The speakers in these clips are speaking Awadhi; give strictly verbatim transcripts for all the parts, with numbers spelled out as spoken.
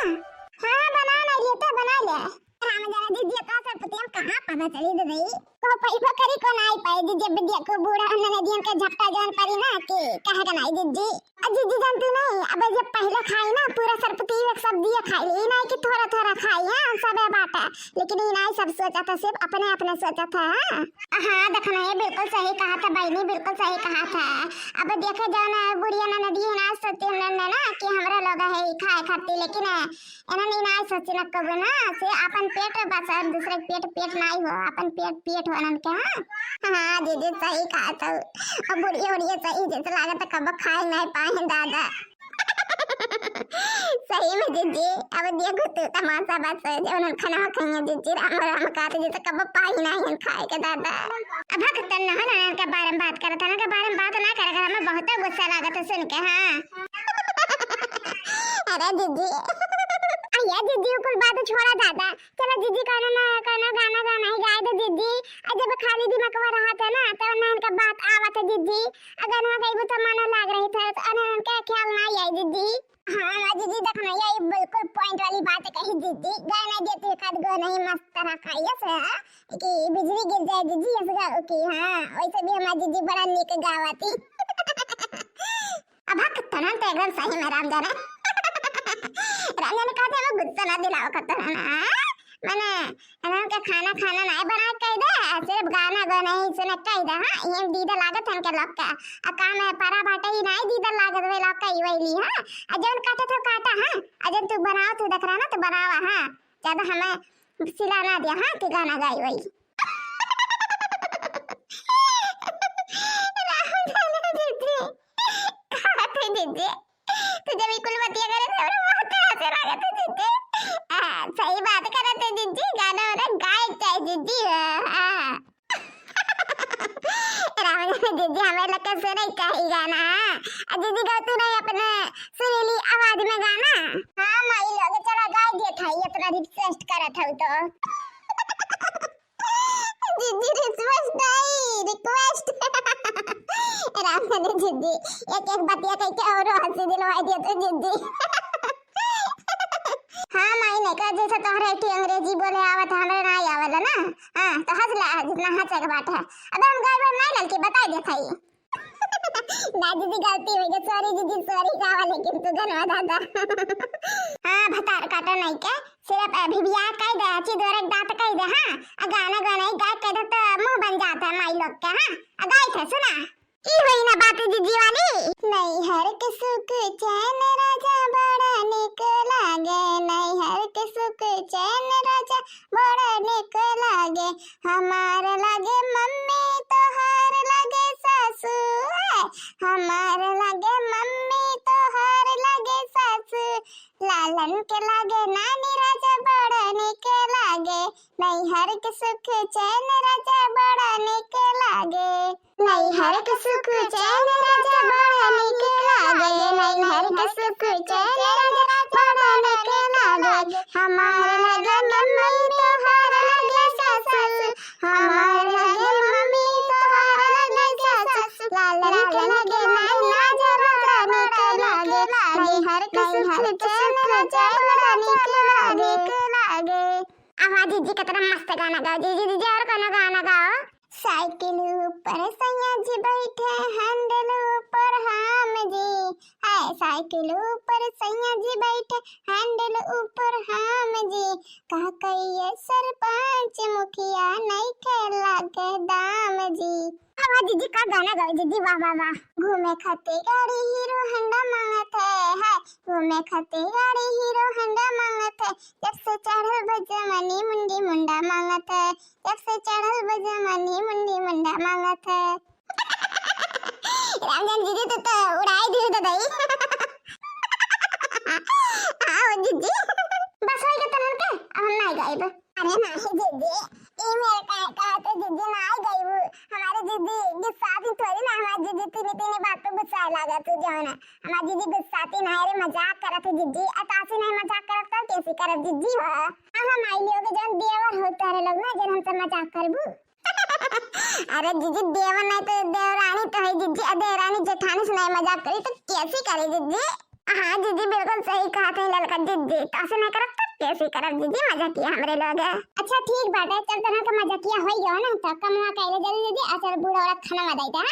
हाँ, हाँ, बना ना लिए तो बना ले। राम जाना जिज्जी, तो सरपतियन कहाँ पता चली दे दई? को पैबो करी को नाई पाई जिज्जी, अब देखो बूढ़ा ननदियन के झपटा जौन परी ना कि कहे के नाई जिज्जी। आ जिज्जी जानती नहीं, अब जब पहले खाई ना पूरा सरपति एक सब दिया खाई, ई नाई कि थोड़ा थोड़ा खाई, हाँ, सबे बाटा। लेकिन ई नाई सब सोचा था, सिर्फ अपने अपने सोचा था, हाँ। हाँ, देखना है, बिल्कुल सही कहा था बहनी, बिल्कुल सही कहा था। अब देखे जौन बुढ़िया ननदिया ना सोचती हमने ना कि हमरा लोग है ई खाए खाती, लेकिन इन्हन ई नाई सोचिन कबो ना, से आपन पेट बस, और दूसरे के पेट, पेट नाई हो, आपन पेट, पेट हो इन्हन के, हाँ। हाँ, जिज्जी सही कहा तो, अब बुढ़िया, बुढ़िया सही जैसे लागत कबो खाए नाई पाए दादा। सही में जिज्जी, अब देखो तू तमाशा बस, जब उन्हन खाना खाइए जिज्जी, राम राम कहते जैसे कबो पाए नाई खाए के दादा। अब भक्तन ना, ना, इनके बारे में बात करत है, इनके बारे में बात ना करे, हमें बहुत गुस्सा लागत है सुन के, हाँ। अरे जिज्जी। अरे जिज्जी, कुल बात छोड़ा दादा। चलो जिज्जी, कौनो ना कौनो गाना, गाना ही गाए दो जिज्जी। आ जब खाली दिमाग में रहत है ना, तब ना इनका बात आवत है जिज्जी। आ गाना गाइबू तो मनो लाग रही था, तो अने उनका ख्याल ना आई जिज्जी। हाँ, हाँ जिज्जी, देखना ये बिल्कुल point वाली बात कही जिज्जी। गाना देती खाद गो नहीं मस्त तरह खाइए से, हाँ? कि बिजली गिर जाए जिज्जी, ऐसे गाओ कि हाँ, वैसे भी हमार जिज्जी बड़ा नीक गावती। अब हक तनन तो एकदम सही में राम जाने। राम जाने कहते हैं, गुस्सा ना दिलाओ कहते हैं ना। मने, इन्हन के खाना, खाना नाई बना के कह दे, सिर्फ गाना गो नहीं सुने कह दे, हाँ, ये दीदा लागत है इनके लोग का। आ काम है परा बाटे ही नाई दीदा लागत वे लोग का, ई वही ली, हाँ। आ जौन काटे तो काटा, हाँ। आ जौन तू बनाओ, तू देख रहा ना, तू बनावा, हाँ। ज्यादा हमें सिला ना दिया, हाँ, कि गाना गाई वही। राम जाने दीदी, कहा थे दीदी, तू जब ई कुल बतिया करे थे, हमरा बहुत हंसे लागत है दीदी। आ, सही बात करत है दीदी, गाना वाना गाए के चाहे दीदी। आ, आ। राम जाने दीदी, हमें लगे सुने चाही गाना। आ दीदी, गाओ तू नहीं अपने सुरीली आवाज में गाना। हाँ माई लोग, चला गाए दिए था, इतना request करत हूँ तो। जिज्जी, request नहीं, request। राम जाने जिज्जी, एक एक बतिया कह के और हंसी दिलवाई दिया तो जिज्जी। हाँ माई ने कहा, जैसे तोहरे एक अंग्रेजी बोले आवत है, हमरे ना आवेला ना। हाँ, तो हंस ला, जितना हंसे के बात है। अब हम गाय बम नहीं ललकी, बताई देत हई। ना जिज्जी, गलती हो गई, sorry जिज्जी, sorry। गावा लेकिन तू गनवा दादा। हाँ, भतार काटा नहीं के, सिर्फ अभी बियाह कह दे, अच्छी दोरे दांत कह दे, हाँ। आ गाना गाना ही गाय कह दे तो मुंह बन जाता है माई लोग के, हाँ। आ गाय थे सुना, ई हुई ना बात जिज्जी वाली। नैहर के सुख चैन राजा बड़ा निक लागे, नैहर के सुख चैन राजा बड़ा निक लागे। हमार लागे मम्मी, तोहार लागे सासू, ए, हमार लागे मम्मी, तोहार लागे सासू, लालन के लागे नानी राजा बड़ा निक लागे। नैहर के सुख चैन राजा बड़ा निक लागे। नैहर के सुख चैन राजा बड़ा निक लागे, नैहर के सुख चैन राजा बड़ा निक लागे। हमार लागे मम्मी, तोहार लागे सासू, हमार लागे मम्मी, तोहार लागे सासू, लालन के लागे नानी राजा बड़ा निक लागे। नैहर के सुख चैन राजा बड़ा निक लागे। आवाज जिज्जी, कितना मस्त गाना गाओ जिज्जी, जिज्जी और कोनो गाना गाओ। साइकिल ऊपर सैया जी बैठे, हैंडल ऊपर हम जी। हाय, साइकिल ऊपर सैया जी बैठे, हैंडल ऊपर हम जी। का कहिए सरपंच मुखिया, नइखे लागे दाम जी। वाह, वाह, जिज्जी का गाना गाओ जिज्जी, वाह, वाह, वाह। घूमे खातिर गाड़ी हीरो होंडा मांगत है, हाय। घूमे खातिर गाड़ी हीरो होंडा मांगत है। जब से चढ़ल बा जवानी मुंडी मुंडा मांगत है। जब से चढ़ल बा जवानी मुंडी मुंडा मांगत है। रामजान जिज्जी, तू तो उड़ाई दिए तो दई। हाँ, ओ जिज्जी। बस होई के तनन के, अब हम नाई गाइब। अरे नाही जिज्जी, ई मेरे का, का तो जिज्जी नाई गाइब। हमारे जिज्जी गुस्सा भी थोड़ी ना, हमारे जिज्जी तीनी, तीनी बात पे गुस्सा लगा तू जो है ना। हमारे जिज्जी गुस्साती नाही रे, मजाक करत है जिज्जी। अतासी नाही मजाक करत तो कैसी करत जिज्जी हो? हाँ, हम आई लोग जौन देवर हो तारे लोग ना, जौन हमसे मजाक करबू। अरे जिज्जी, देवर नहीं तो देवरानी तो है जिज्जी, आ देवरानी जेठानी से नहीं मजाक करी तो कैसी करे जिज्जी? हाँ जीजी, बिल्कुल सही कहत है ललका जीजी, तो ऐसे नहीं करब तब कैसे करब जीजी, मजाकिया हमरे लोग। अच्छा ठीक बाटे, चल तोहन के मजाकिया होई गयो ना, तो कमवा कइले जल्दी जल्दी, आ चल बूढ़ा औरत खाना दे दे,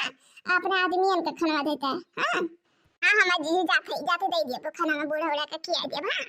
हाँ? अपने आदमियन के खाना दे दे, हाँ? हाँ, हमार जीजी जाते, जाते दे दिए, तो खाना में बूढ़ा औरत के खिया दिए, हाँ?